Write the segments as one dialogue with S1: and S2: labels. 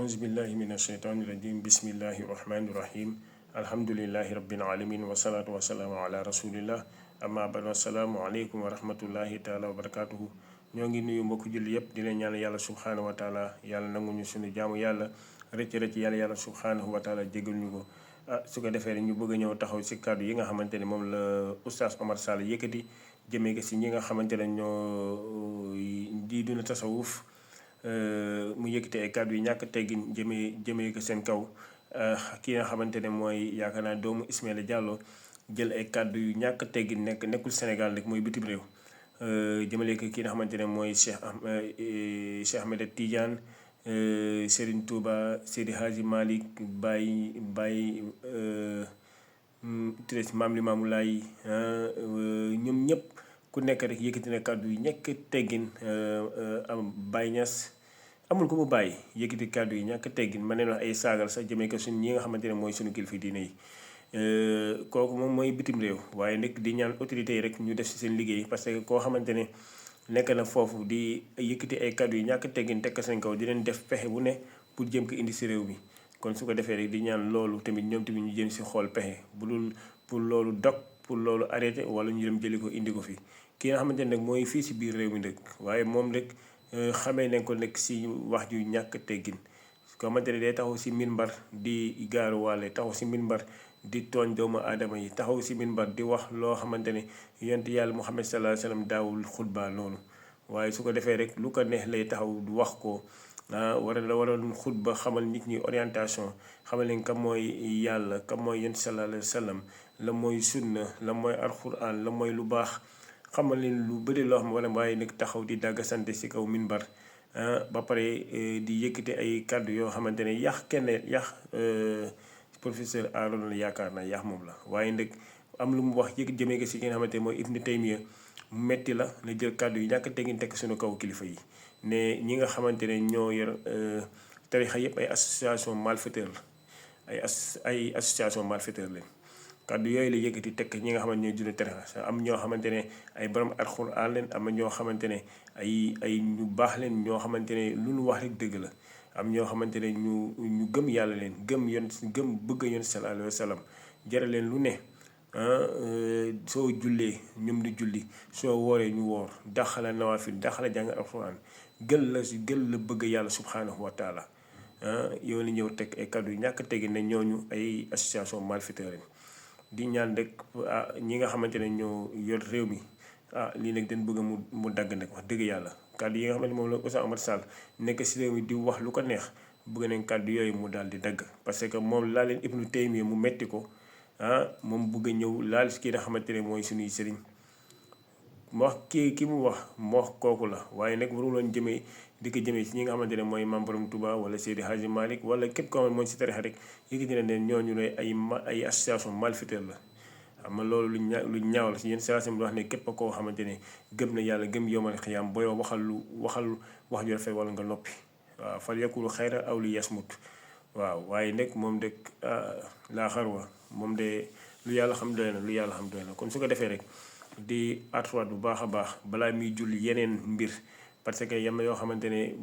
S1: أعوذ بالله من الشيطان الرجيم بسم الله الرحمن الرحيم الحمد لله رب العالمين والصلاة والسلام على رسول الله أما بعد السلام عليكم ورحمة الله تعالى وبركاته ñoo ngi nuyu mbokk julli yépp di leen ñaan yàlla subhanahu wa taala yàlla nangu ñu suñu jaamu yàlla rëcc yàlla subhanahu wa taala jégal ñu ko su ko defee ñu bëgg a ñëw taxaw si kàddu yi nga xamante ne moom la oustaz Omar Sall yëkkati jëmee ko si ñi nga xamante ne ñoo di duna tasawuf mu yëkkati ay kàddu yu ñàkk teggin jëmee ko seen kaw ki nga xamante ne mooy yaakaar naa doomu Ismaïla Diallo jël ay kàddu yu ñàkk teggin nekkul Sénégal rek mooy bitim réew jëmale ko ki nga xamante ne mooy Cheikh Ahmed Tidiane Serigne Touba Seydi Hadji Malick Baye Maam Limaamu Laay ñoom ñëpp ku nekk rek yëkkati na kàddu yu ñàkk teggin am Baye Niass amul ko mu bàyyi yëkkati kàddu yi ñàkk teggin ma neen wax ay saagal sax jëmee ko suñ ñi nga xamante ne mooy suñu kilifa diine yi kooku moom mooy bitim réew waaye nag di ñaan autorités yi rek ñu def si seen liggéey parce que koo xamante ne nekk na foofu di yëkkati ay kàddu yi ñàkk teggin teg ko seen kaw di leen def pexe bu ne pour jëm ko indi si réew mi kon su ko defee rek di ñaan loolu tamit ñoom tamit ñu jëm si xool pexe bu dul pour loolu dog pour loolu arrêté wala ñu dem jëli ko indi ko fi ki nga xamante ne nag mooy fii si biir réew mi nag waaye moom rek xamee nañ ko nekk si wax ju ñàkk teggin ko xamante ne day taxaw si minbar di gaaruwaale taxaw si minbar di tooñ doomu aadama yi taxaw si minbar di wax loo xamante ne yonent yàlla Muhammad sallallahu alayhi wa sallam daawul xutba loolu waaye su ko defee rek lu ko neex lay taxaw wax ko waroon xutba xamal nit ñi orientation xamal leen kam mooy yàlla kam mooy yonent sallallahu alayhi wa sallam la mooy sunna la mooy alquran la mooy lu baax xamal leen lu bëri loo xam wala waaye nag taxaw di dagg sante si kaw minbar ba pare di yëkkati ay kàddu yoo xamante ne professeur Aaron la yaakaar naa yax moom la waaye nag am lu mu wax yëkk jëmee ko si ki nga xamante ne mooy Ibn Taymiya mu metti la na jël kàddu yi ñàkk teggin tekk suñu kaw kilifa yi ne ñi nga xamante ne ñoo yor tarixa yëpp ay association malfaiteur la ay association malfaiteur lañ kàddu yooyu la yëkkati tekk ñi nga xamante ñooy junne tarixa am ñoo xamante ne ay borom alxuraan leen am ñoo xamante ne ay ñu baax leen ñoo xamante ne lu ñu wax rek dëgg la am ñoo xamante ne ñu gëm yàlla leen gëm bëgg yoon sallallahu alayhi wa sallam jaral leen lu ne soo jullee ñoom di julli soo wooree ñu woor daxala nawaafil daxala jàng alxuraan gël la bëgg yàlla subhanahu wa taala yow li ñëw teg ay kàddu yu ñàkk tegi ne ñooñu ay association malfaiteur di ñaan rek ñi nga xamante ne ñoo yor réew mi lii nag dañ bëgg mu dagg nag wax dëgg yàlla kàddu yi nga xamante moom la Oustaz Omar Sall nekk si réew mi di wax lu ko neex bëgg nañ kàddu yooyu mu daal di dagg parce que moom laa leen Ibnu Taymiya mu metti ko moom bëgg a ñëw laal kii nga xamante ne mooy suñuy sëriñ mu wax ki mu wax kooku la waaye nag waruloon jëmee di ko jëmee si ñi nga xamante ne mooy Maam Borom Touba wala Seydi Hadji Malick wala képp koo xam ne mooy si tarixa rek yëkkati na ne ñooñu ne ay association malfaiteur la xam nga loolu lu ñaaw la si yenn saa wax ne képp koo xamante ne gëm na yàlla gëm yomal xiyaam booy waxal wax ju rafet wala nga noppi waaw fal yakulu xayra aw li yasmut waaw waaye nag moom rek laa xarwa moom de lu yàlla xam doy na kon su ko defee rek di artuwaat bu baax a baax balaa muy julli yeneen mbir parce que yam yoo xamante ne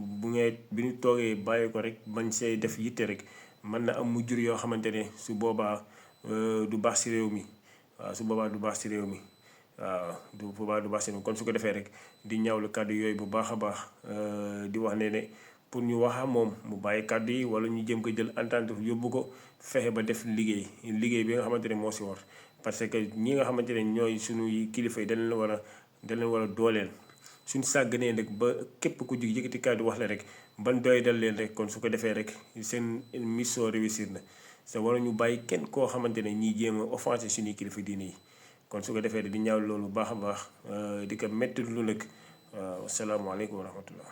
S1: bi ñu toogee bàyyi ko rek bañ see def yitte rek mën na am mu jur yoo xamante ne su boobaa du baax si réew mi waaw su boobaa du baax si réew mi kon su ko defee rek di ñaawlu kàddu yooyu bu baax a baax di wax ne pour ñu wax moom mu bàyyi kàddu yi wala ñu jëm ko jël entente yóbbu ko fexe ba def liggéey bi nga xamante ne moo si war parce que ñi nga xamante ne ñooy suñuy kilifa yi dañ leen war a dooleel suñ sàgganee nag ba képp ku jug yëkkati kàddu wax la rek ban doy dal leen rek kon su ko defee rek seen mission réussir na sa war ñu bàyyi kenn koo xamante ne ñiy jéem a offensé suñuy kilifa diine yi kon su ko defee di ñaaw loolu baax a baax di ko métti lu nag asalaamaaleykum wa rahmatullah